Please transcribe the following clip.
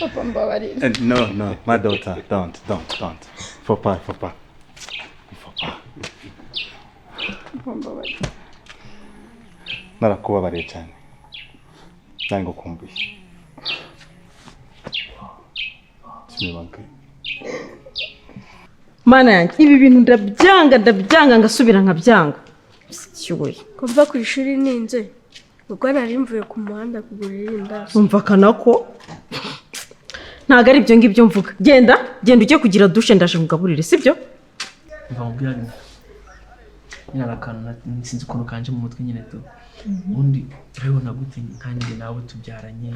Papa, mbabarira. No, no, my daughter, don't, don't, don't. Faut pas, faut pas. Faut pas. Papa, mbabarira. Narakubabariye cyane. Nange ngukumbuye. Tu me manques. Mana yanjye, ibi bintu ndabyanga, ndabyanga ngasubira nkabyanga. Sikiwe. Kuva ku ishuri ninze, ubwo nari mvuye ku muhanda kugura irindazi. Umva ko ntabwo ari ibyo ngibyo mvuga. Genda, genda ujye kugira douche, ndaje nkugaburire, sibyo? Mva mubwira nyine, hari akantu sinzi ukuntu kanje mu mutwe nyine tu. Ubundi urabibona gute, nkanjye nawe tubyaranye?